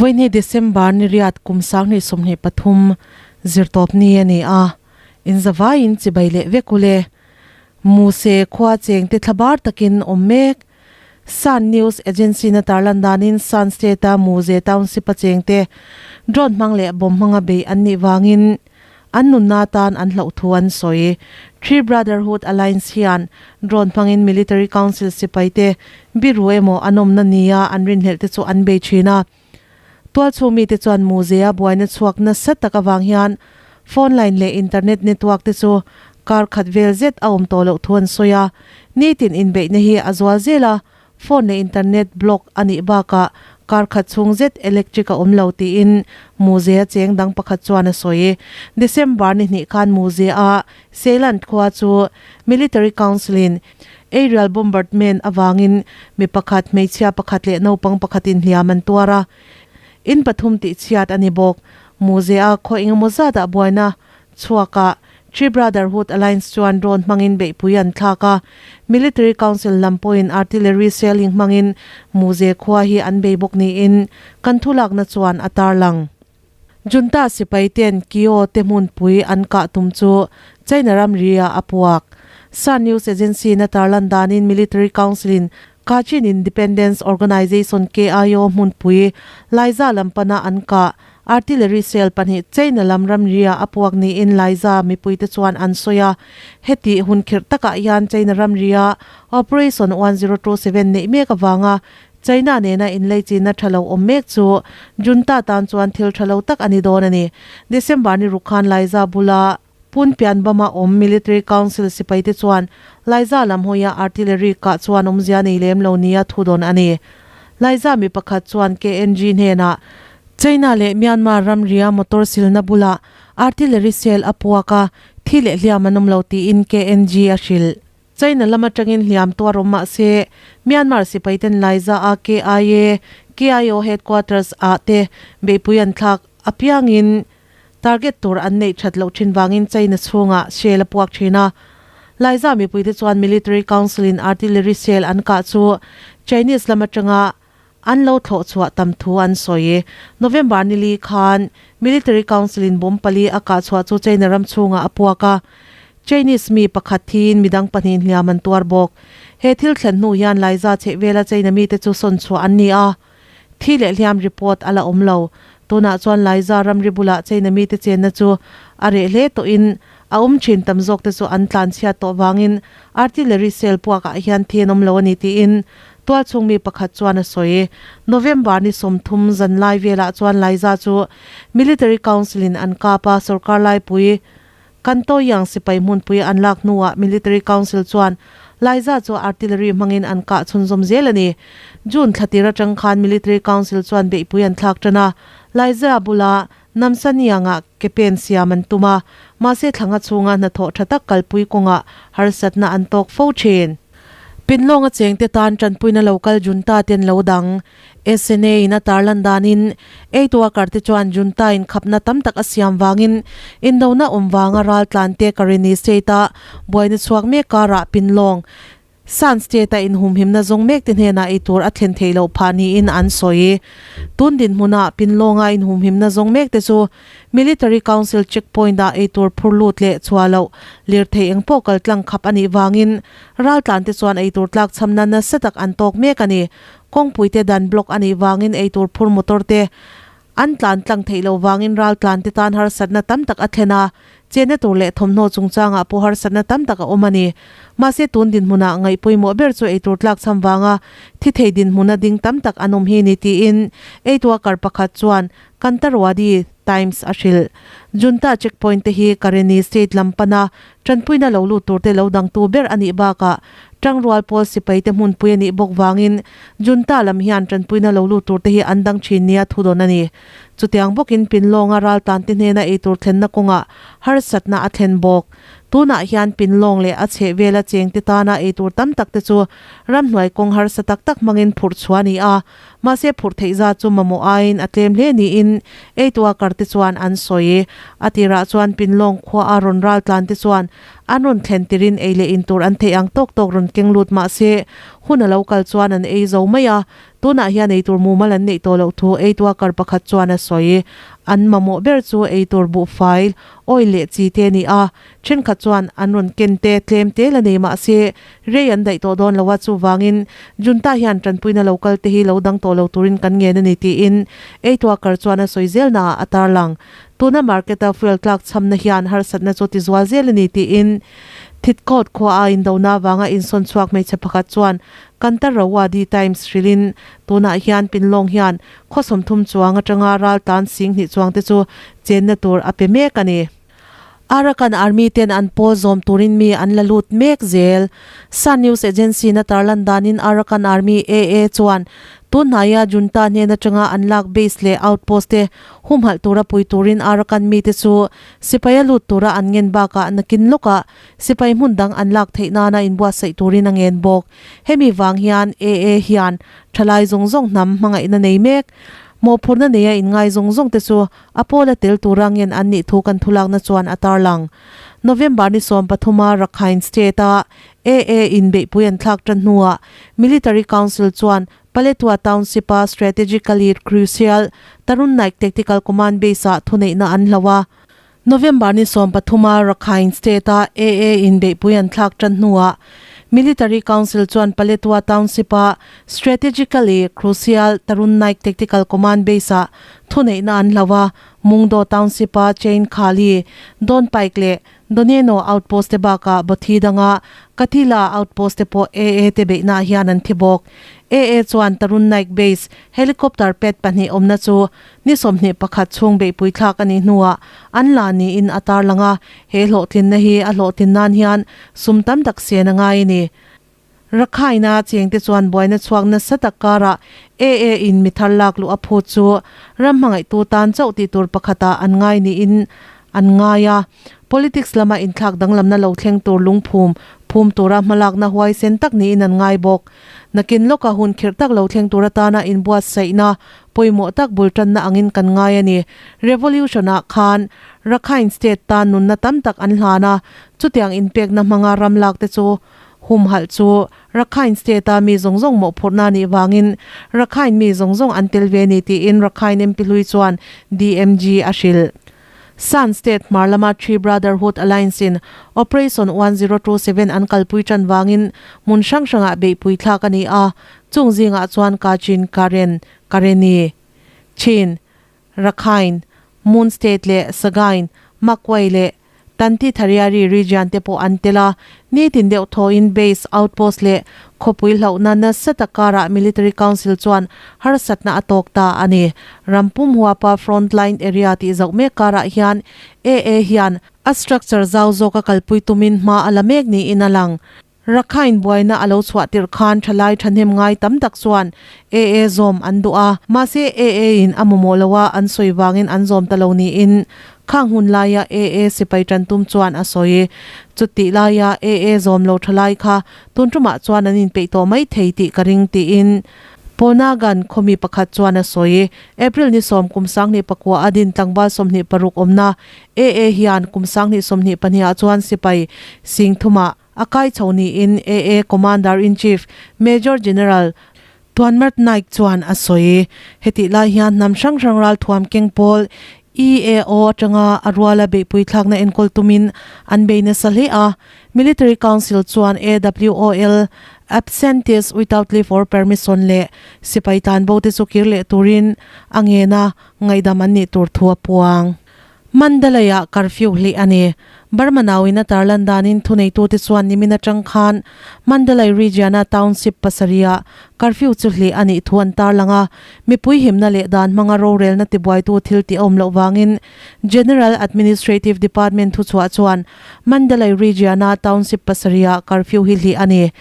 Vawiini December ni riat kum 2023 zirtawp ni a ni a, inzavaiin chibai leh vek ule. Muse khua chengte thlabar takin awm mek. Sun News Agency na tarlan danin Shan State-a Muse Township-a chengte drone hmang leh bomb hmanga bei an nih vangin an nunna atan an hlauh thu an sawi. Three Brotherhood Alliance hian drone hmangin Military Council sipaite biru emaw an awmna nia an rinhlelh te chu an bei thin a. Tualchhung mite chuan Muse-a buaina chhuak nasa tak avang hian phone line leh internet network te chu kar khat vel zet a awm tawh loh thu an sawi a. Nitin inbeihna hi a zual zel a, phone leh internet block a nih bakah kar khat chhung zet electric a awm lo tiin Muse-a cheng dang pakhat chuan a sawi. December ni hnih khan Muse-a Seiland khua chu Military Council-in Aerial bombardment avangin mi pakhat, hmeichhia pakhat leh naupang pakhatin hliam an tuar a, in pathum tih chhiat a ni bawk. Muzea khaw engemaw zatah buaina chhuakah Three Brotherhood Alliance chuan drone hmangin beihpui an thlak a, Military Council lam pawhin artillery shelling hmangin Muze khua hi an bei bawk niin kan thulakna chuan a tarlang. Junta sipai ten Kio te hmunpui an kah tum chu China ramri ah a puak. Sun News Agency in a tarlan danin Military Council in Kachin Independence Organization, KIO, hmunpui Laiza lam pana an kah artillery shell pahnih China lam ramri ah a puak niin Laiza mipuite chuan an sawi a. Heti hun khirh takah hian China ramri ah Operation 1027 neih mek avanga China nena inleichina tha lo awm mek chu Junta tan chuan thil tha lo tak a ni dawn a ni. December ni ruk khan Laiza bula Pun Pianbama awm Military Council sipaite chuan Laiza lam hawia artillery kah chuan awmzia nei lem lo nia thu dawn a ni. Laiza mi pakhat chuan KNG hnenah China leh Myanmar ramria motor silna bulah artillery shell a puak a, thi leh hliam an awm lo tiin KNG a hrilh. China lam atangin hliam tuar awm mah se, Myanmar sipaiten Laiza a KIA, KIO headquarters, ah te beihpui an thlak apiangin target tur an neih that loh thin vangin China chhungah shell a puak thin a. Laiza mipuite chuan Military Council in artillery shell an kah chu Chinese lam atanga an lo thlawh chhuah tam thu an sawi. November nili khan Military Council in bomb pali a kah chhuah chu China ram chhungah a puak a. Chinese mi pakhat thiin midang pahnih hliam an tuar bawk. He thil thlen hnu hian Laiza chhehvela China mite chu sawn chhuah an ni a. Thi leh hliam report a la awm lo. Tunah chuan Laiza ramri bulah China mite chenna chu a reh hle tawhin a awm thin tam zawkte chu an tlanchhiat tawh vangin artillery shell puakah hian thi an awm lo a ni tiin Tualchhung mi pakhat chuan a sawi. November ni 30 zan lai velah chuan Laiza chu Military Council in an kap a, sorkar laipui Kantoyang sipai hmunpui an lak hnuah Military Council chuan Laiza chu artillery hmangin an kah chhunzawm zel a ni. June thla tir atang khan Military Council chuan beihpui an thlak tan a, Laiza bula Namsanianga ke pen siam an tum a, mahse thlanga chhunga hnathawh tha tak kalpui kawngah harsatna an tawk fo thin. Pinlawnga chengte tan tanpuina lo kal Junta ten lo dang. SNA in a tarlan danin aid worker te chuan Junta in khapna tam tak a siam vangin indona awm vanga raltlante Karenni State a buaina chhuak mek karah Pinlawng Shan State a inhumhimna zawng mek te hnenah ei tur a thlen theih loh phah niin an sawi. Tun dinhmunah Pinlawnga inhumhimna zawng mek te chu Military Council checkpoint ah ei tur phur lut leh chhuah loh lirthei eng pawh kal tlang khap a nih vangin raltlan te chuan ei tur tlak chhamna nasa tak an tawk mek a ni. Kawngpui te dan block a nih vangin ei tur phur motor te an tlan tlang theih loh vangin raltlan te tan harsatna tam tak a thlen a, chenna tur leh thawmhnaw chungchangah pawh harsatna tam tak a awm a ni. Mahse tun dinhmunah ngaih pawimawh ber chu eitur tlak cham vanga thi thei dinhmuna ding tam tak an awm hi ni tiin eitua kar pakhat chuan Kantarwadi Times a hrilh. Junta checkpoint te hi Karenni state lam pana tanpuina lo lut tur te lo dangtu ber a nih bakah tangrual pawl sipai te hmunpui a nih bawk vangin Junta lam hian tanpuina lo lut tur te hi an dang thin nia thu dawn a ni. Chutiang bawkin Pinlawnga raltan te hnena eitur thlenna kawngah harsatna a thlen bawk. Tunah hian Pinlawng leh a chhehvela chengte tana eitur tam tak te chu ramhnuai kawng harsa tak tak hmangin phurh chhuah a ni a, mahse phurh theih zat chu mamawh aiin a tlem hle niin eitua karte chuan an sawi. A tirah chuan Pinlawng khua a rawn ral tlan te chuan an rawn thlen tirin ei leh in tur an theih ang tawk tawk rawn keng lut mahse hun a lo kal chuan an ei zo mai a, Tunah hian eitur mumal an neih tawh loh thu eitua kar pakhat chuan a sawi. An mamawh ber chu eitur buhfai, oil leh chi te a ni a. Thenkhat chuan an rawn ken te tlem te la nei mah se rei an daih tawh dawn lo a, chuvangin Junta hian tanpuina lo kal te hi lo dang tawh lo turin kan ngen a ni tiin eitua kar chuan a sawi zelnaah a tarlang. Tuna market-a fuel tlak chhamna hian harsatna chu tizual zel a ni tiin Thitcoat khua a indona avanga insawn chhuak hmeichhe pakhat chuan Kantarawadi Times hrilhin tunah hian Pinlawng hian khaw 30 chuang atanga ral tan 2000 chuang te chu chenna tur a pe mek a ni. Arakan Army ten an pawl zawm turin mi an la lut mek zel. Sun News Agency na tarlan danin Arakan Army, AA, chuan tun hnaia junta hnen atanga an lak base leh outpost te humhalh tura pui turin Arakan mite chu sipaia lut tura an ngen bakah nakin lawkah Sipai hmun dang an lak theih nana inbuatsaih turin a ngen bawk. Hemi vang hian AA hian thalai zawng zawng hnam hmangaihna nei mek. Mawhphurhna neia inngai zawng zawng te chu a pawla tel tura ngen an nih thu kan thulakna chuan a tarlang. November ni 13 a Rakhine State a AA in beihpui an thlak tan hnuah Military Council chuan Paletwa Township a strategically crucial Tarun Naik Tactical Command Base ah thuneihna an hloh a. November ni 13 a Rakhine State a AA in beihpui an thlak tan hnuah Military Council chuan Paletwa Township a strategically crucial Tarun Naik Tactical Command Base ah thuneihna an hloh a, Mungdaw Township a Chain Khali, Don Paik leh Doneno Outpost te bakah Bothi danga Kathila Outpost te pawh AA te beihnaah hian an thi bawk. AA chuan Tarun Naik Base helicopter pad pahnih awmna chu Ni 21 chhung beihpui thlak a nih hnuah an la niin a tarlang a, he hlawhtlinna hi a hlawhtlin nan hian sum tam tak sen a ngai a ni. Rakhine-a chengte chuan buaina chhuak nasa tak karah AA in mi thar lak luh a phut chu ram hmangaihtu tan chauh tih tur pakhatah an ngai niin an ngai a. Politics lama inthlak danglamna lo thleng tur lungphum phum tura hmalakna huaisen tak niin an ngai bawk. Nakin lawka hun khirh tak lo thleng tur atana inbuatsaihna pawimawh tak bul tanna angin kan ngai a ni. Revolution-ah khan Rakhine State tan nunna tam tak an hlan a, chutiang inpekna hmanga ram lak te chu humhalh chu Rakhine State-a mi zawng zawng mawhphurhna a nih vangin Rakhine mi zawng zawng an tel ve a ni tiin Rakhine MP hlui chuan DMG a hrilh. Shan State hmar lama Three Brotherhood Alliance in Operation 1027 an kalpui tan vangin hmun hrang hrangah beihpui thlak a ni a, chung zingah chuan Kachin, Karen, Karenni, Chin, Rakhine, Mon State leh Sagaing, Magway leh Tanti Thariari region te pawh an tel a, nitin deuh thawhin base, outpost leh khawpui hlauhna nasa tak karah Military Council chuan harsatna a tawk ta a ni. Ram pum huapa front line area tih zauh mek karah hian AA hian a structure zau zawka kalpui tumin hma a la mek niin a lang. Rakhine buaina a lo chhuah tirh khan thalai thahnem ngai tam tak chuan AA zawm an duh a, mahse AA in a mamawh lo a an sawi vangin an zawm ta lo niin khang hun laia AA sipai tan tum chuan a sawi. Chutih laia AA zawm lo thalai kha tun tumah chuan an inpeih tawh mai thei tih ka ring tiin Ponagan khawmi pakhat chuan a sawi. April ni 10 kum 2009 a din tlangval 26 awmna AA hian kum 2022 ah chuan sipai 3000 ah A kai chho niin AA Commander-in-Chief Major General Tuanmert Naik chuan a sawi. Hetih lai hian hnam hrang hrang ralthuam keng pawl EAO atanga a ruala beihpui thlakna enkawl tumin an bei nasa hle a. Military Council chuan AWOL, Absentees Without Leave or Permission, leh sipai tlanbo te chu kir leh turin a ngen a, ngaihdam an nih tur thu a puang. Mandalay-ah curfew hlih a ni. Burma nauin a tarlan danin thuneitute chuan nimin atang khan Mandalay region-a township pasarihah curfew chu hlih a nih thu an tarlang a. Mipui himna leh dan hmanga rorelna tibuaitu thil tih a awm loh vangin General Administrative Department thuchhuah chuan Mandalay region-a township pasarihah curfew hi hlih a ni.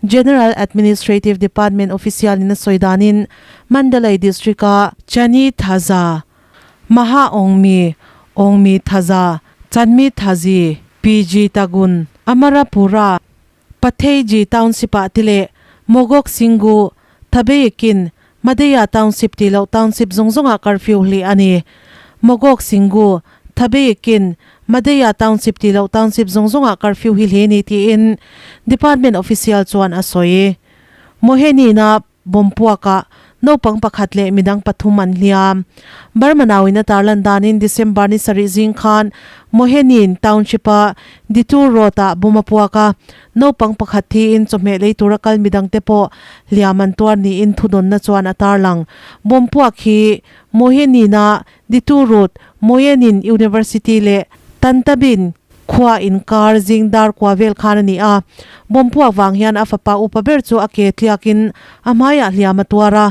General Administrative Department official-in a sawi danin Mandalay district-a Chani Thaza, Maha Awngmi, Awngmi Thaza, Chanmi Thazi, PG Tagun, Amarapura, Patheiji Township-ah te leh Mogok Singu, Thabeyekin, Madeya Township tih loh township zawng zawngah curfew hlih a ni. Mogok Singu, Thabeyekin, Madeya Township tih loh township zawng zawngah curfew hi hlih a ni tiin department official chuan a sawi. Mohenina Bawmpuakah naupang pakhat leh midang pathum an hliam. Burma nauin a tarlan danin December ni sarih zing khan Mohenin Township-a Detour Road-ah bawm a puak a, naupang pakhat thiin chawhmeh lei tura kal midangte pawh hliam an tuar niin thudawnna chuan a tarlang. Bawmpuak hi Mohenin-a Detour Road, Mohenin University leh Tantabin Khua inkar zing dar kua vel khan a ni a, bomb puak vang hian a fapa upa ber chu a ke tliakin a hmaiah hliam a tuar a.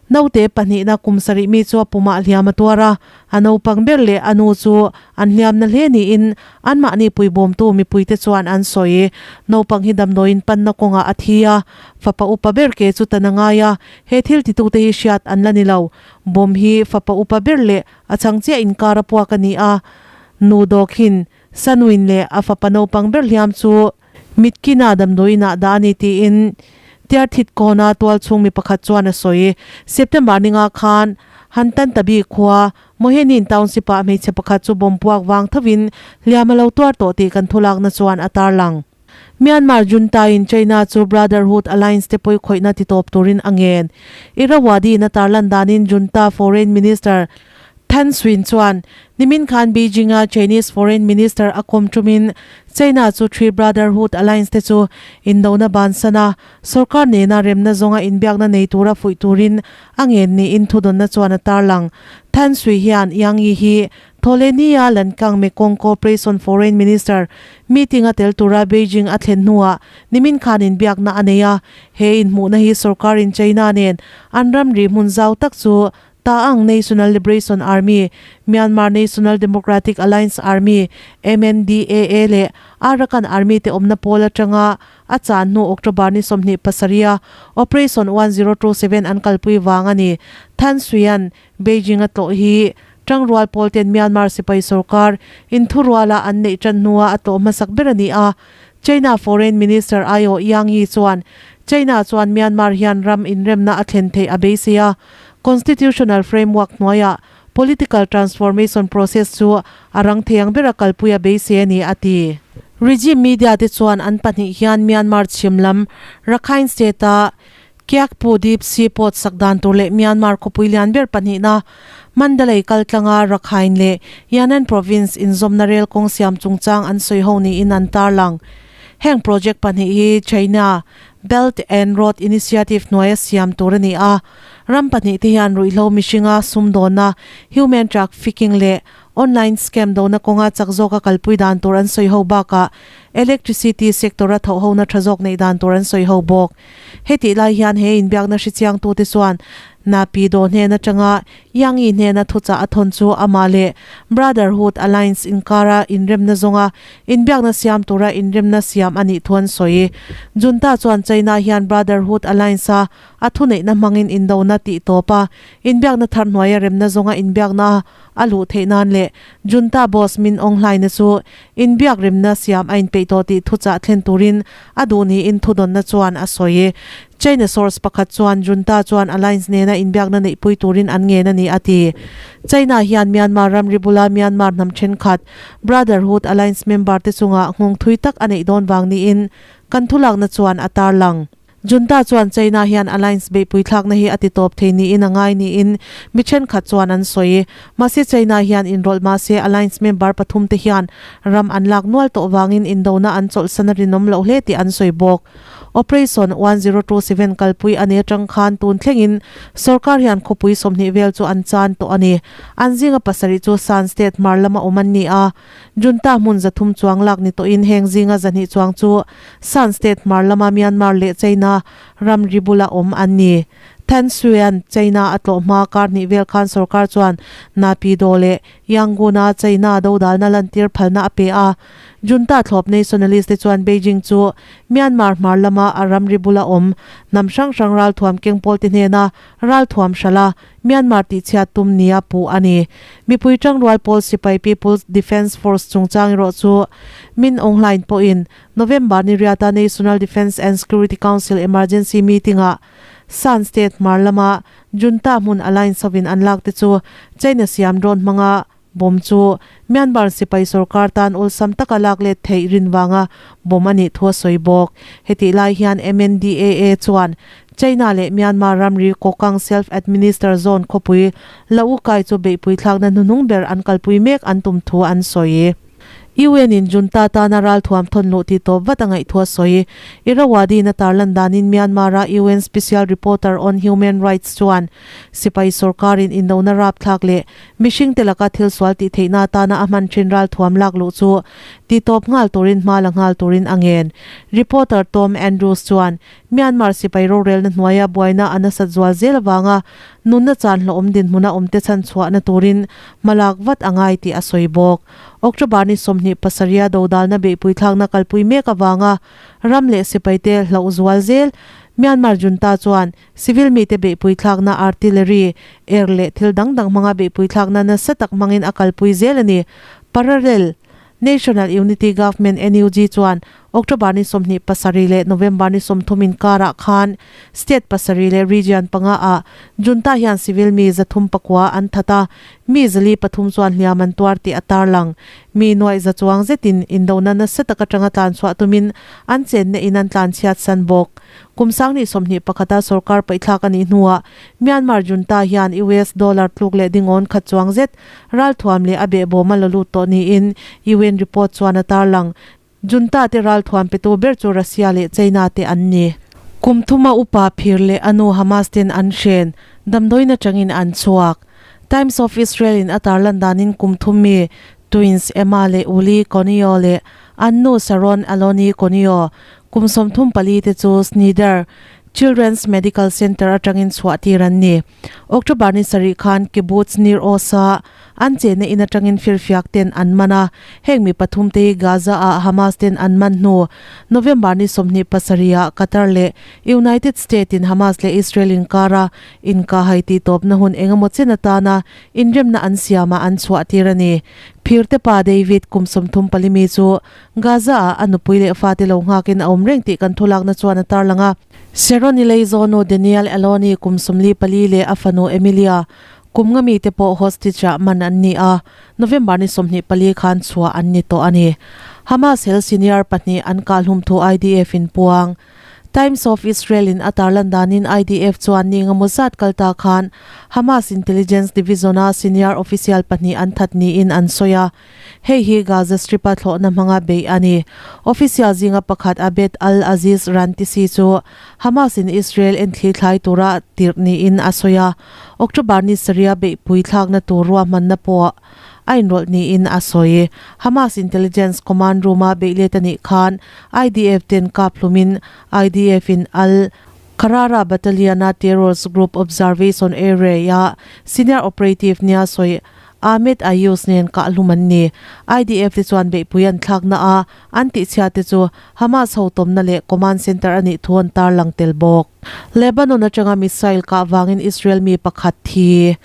Naute pahnihna kum sarih mi chu a pumah hliam a tuar a, a naupang ber leh a nu chu an hliamna hle niin anmahni puibawmtu mipuite chuan an sawi. Naupang hi damdawiin panna kawngah a thi a, fapa upa ber ke chu tan a ngai a, he thil titute hi hriat an la ni lo. Bomb hi fapa upa ber leh A chhang chiah inkar a puak a ni a, nu Dawkhin, Sanuin leh a fapa naupang ber hliam chu Mitkina damdawiinah dah a ni tiin Tiarthit kawna tualchhung mi pakhat chuan a sawi. September ninga khan Hantantabi khua Mohenin Township-ah hmeichhe pakhat chu bomb puak vang thovin hliam a lo tuar tawh tih kan thulakna chuan a tarlang. Myanmar junta-in China chu Brotherhood Alliance te pawi khawihna ti tawp turin a ngen. Irrawaddy-in a tarlan danin junta Foreign Minister Than Swin chuan nimin khan Beijing-a Chinese Foreign Minister a kawm tumin China chu Three Brotherhood Alliance te chu indona bansan a, sorkar nena remna zawnga inbiakna nei tura fuih turin a ngen niin thudawnna chuan a tarlang. Than Sui hian Yang Yi hi Thawhlehnia Lankang Mekong Cooperation Foreign Minister meeting a tel tura Beijing a thlen hnuah nimin khan inbiakna a nei a. He inhmuhna hi sorkarin China nen an ramri hmun zau tak chu Ta'ang National Liberation Army, Myanmar National Democratic Alliance Army, MNDAA, leh Arakan Army te awmna pawl atanga a chan hnu October ni 27 a Operation 1027 an kalpui vang a ni. Than Sui-a'n Beijing a tlawh hi Tangrual pawl ten Myanmar sipai sorkar inthuruala an neih tan hnua a tlawh hmasak ber a ni a. China Foreign Minister aiawh Yang Yi chuan China chuan Myanmar hian ram inremna a thlen theih a beisei a, constitutional framework hnuaiah political transformation process chu a rang thei ang bera kalpui a beisei a ni, a ti. Regime media te chuan an pahnih hian Myanmar chhim lam Rakhine State-a Kyaikpu Deep Sea Port sak dan tur leh Myanmar khawpui lian ber pahnihna Mandalay kaltlanga Rakhine leh Yan'an Province inzawmna rel kawng siam chungchang an sawi ho niin an tarlang. Heng project pahnih hi China Belt and Road Initiative hnuaia siam tur a ni a, ram pahnih te hian ruihhlo mihringa sumdawnna, human trafficking leh Online scam dona kawnga chak zawka kalpui dan tur an sawi ho bakah electricity sector-a thawhhona tha zawk neih dan tur an sawi ho bawk. Hetih lai hian he inbiakna hrechiangtute chuan Napi Daw hnen atanga Yang Yi hnena thuchah a thawn chu amah leh Brotherhood Alliance inkara inremna zawnga inbiakna siam tura inremna siam a nih thu an sawi. Junta chuan China hian Brotherhood Alliance-a a thuneihna hmangin indona tih tawp a, inbiakna thar hnuaia remna zawnga inbiakna a luh theih nan leh Junta boss Min Aung Hlaina chu inbiak remna siam a inpeih tawh tih thuchah thlen turin a duh niin thudawnna chuan a sawi. China source pakhat chuan Junta chuan alliance nena inbiakna neihpui turin an ngen a ni a ti. China hian Myanmar ramri bula Myanmar hnam thenkhat Brotherhood Alliance member te chungah nghawng thui tak a neih dawn vang niin kan thulakna chuan a tarlang. Junta chuan China hian alliance beihpui thlakna hi a ti tawp thei niin a ngai niin mi thenkhat chuan an sawi. Mahse China hian inrawlh mahse alliance member pathum te hian ram an lak nual tawh vangin indona an chawlhsan a rinawm loh hle tih an sawi bawk. Operation 1027 kalpui a ni atang khan tun thlengin sorkar hian khawpui 20 vel chu an chan tawh a ni. An zinga pasarih chu Shan State hmar lama awm an ni a. Junta hmun 300 chuang lak ni tawhin heng zinga 200 chuang chu Shan State hmar lama Myanmar leh China ramri bula awm an ni. Than Swe-a'n China a tlawh hma kar hnih vel khan sorkar chuan Naypyidaw leh Yangon-a China dodalna lantir phalna a pe a. Junta thlawp nationalist te chuan Beijing chu Myanmar hmar lama a ramri bula awm hnam hrang hrang ralthuam keng pawl te hnena ralthuam hralh a Myanmar tihchhiat tum nia puh a ni. Mipui tangrual pawl sipai People's Defence Force chungchang erawh chu Min Aung Hlaing pawhin November ni riata National Defence and Security Council emergency meeting-ah Shan State hmar lama Junta hmun alliance hovin an lak te chu China siam drone hmanga bomb chu Myanmar sipai sorkar tan awlsam taka lak let theih rin vanga bomb a nih thu a sawi bawk. Hetih lai hian MNDAA chuan China leh Myanmar ramri Kokang Self-Administer Zone khawpui Laukkai chu beihpui thlakna hnuhnung ber an kalpui mek an tum thu an sawi. UN in Junta tana ralthuam thawn luh tih tawp vat a ngaih thu a sawi. Irrawaddy in a tarlan danin Myanmar-a UN Special Reporter on Human Rights chuan sipai sorkarin indona rapthlak leh mihringte laka thil sual tih theihna atana a hman thin ralthuam lak luh chu ti tawp nghal turin hma la nghal turin a ngen. Reporter Tom Andrews chuan Myanmar sipai rorelna hnuaia buaina a nasat zual zel avanga nunna chan hlawhawm dinhmuna awmte chhan chhuahna turin hmalak vat a ngai tih a sawi bawk. October ni 27 a dodalna beihpui thlakna kalpui mek avanga ram leh sipaite hlauh zual zel Myanmar junta chuan civil mite beihpui thlakna artillery, air leh thil dang dang hmanga beihpui thlakna nasa tak hmangin a kalpui zel a ni. Parallel National Unity Government, NUG, chuan October ni 27 leh November ni 30 inkarah khan state pasarih leh region panga ah junta hian civil mi 309 an that a, mi 403 chuan hliam an tuar tih a tarlang. Mi nuaih za chuang zetin indona nasa tak atanga tlanchhuah tumin an chenna in an tlanchhiat san bawk. Kum 2021 a sorkar paihthlak a nih hnuah Myanmar junta hian US dollar tluk leh dingawn khat chuang zet Ralthuam leh a behbawm a la lut tawh niin UN report chuan a tarlang. Junta te ralthuam petu ber chu Russia leh China te an ni. Kum thuma upa phir leh a nu Hamas ten an hren, damdawiin atangin an chhuak. Times of Israel in a tarlan danin kum thum mi twins Emma leh Uli Conio leh an nu Sharon Aloni Conio kum 34 te chu Snyder Children's Medical Center atangin chhuah tir an ni. October ni sarih khan Kibbutz Nir Oz-a an chenna in atangin firfiak ten an man a, heng mi pathum te hi Gaza-ah Hamas ten an man hnu November ni 27 ah Qatar leh United State in Hamas leh Israel inkara inkahhai tihtawpna hun engemaw chen atana inremna an siamah an chhuah tir a ni. Phirte pa David kum 34 mi chu Gaza-ah a nupui leh fate lo nghakin a awm reng tih kan thulakna chuan a tarlang a. Sharon-i Leizawnu Daniel Aloni kum 44 leh a fanu Emilia kum nga mite pawh hostage-ah man an ni a, November ni 24 khan chhuah an ni tawh a ni. Hamas hel senior pahnih an kahhlum thu IDF in puang. Times of Israel in a tarlan danin IDF chuan ni engemaw zat kal ta khan Hamas intelligence division-a senior official pahnih an that niin an sawi a. Hei hi Gaza Strip-a thlawhna hmanga beih a ni. Official zinga pakhat Abed al-Aziz Rantisi chu Hamas-in Israel enthli thlai tura tirh niin a sawi a, October ni sarih-a beihpui thlakna tur ruahmanna pawh a inrawlh niin a sawi. Hamas intelligence command room-a beih let a nih khan IDF ten kap hlumin IDF-in al Kharara Battalion-a terrorist group observation area-a senior operative nia sawi Ahmed Ayus nen kahhlum an ni. IDF te chuan beihpui an thlakna a, an tihchhia te chu Hamas ho tawmna leh command center a nih thu an tarlang tel bawk. Lebanon atanga missile kah vangin Israel mi pakhat thi.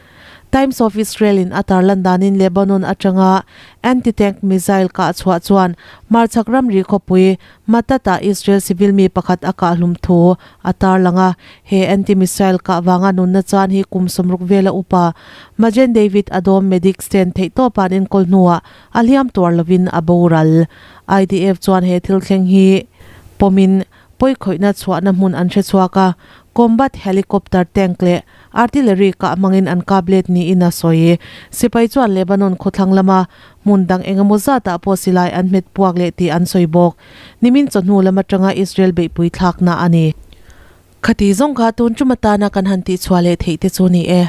Times of Israel in a tarlan danin Lebanon atanga anti-tank missile kah chhuah chuan hmarchhak ramri khawpui Matat-ah Israel civil mi pakhat a kahhlum thu a tarlang a. He anti-missile kah vanga nunna chan hi kum 60 vela upa Magen David Adom medics ten theihtawpa an enkawl hnuah a hliam tuar lovin a boral. IDF chuan he thil thleng hi pawmin pawikhawihna chhuahna hmun an hre chhuak a, combat helicopter tank leh artillery kah hmangin an kap let niin a sawi. Sipai chuan Lebanon khawthlang lama hmun dang engemaw zatah pawh silai an hmet puak leh tih an sawi bawk. Nimin chawhnu lam atanga Israel beihpui thlakna a ni. Khati zawng kha tun tum atana kan han tihchhuah leh theih te chu ni e.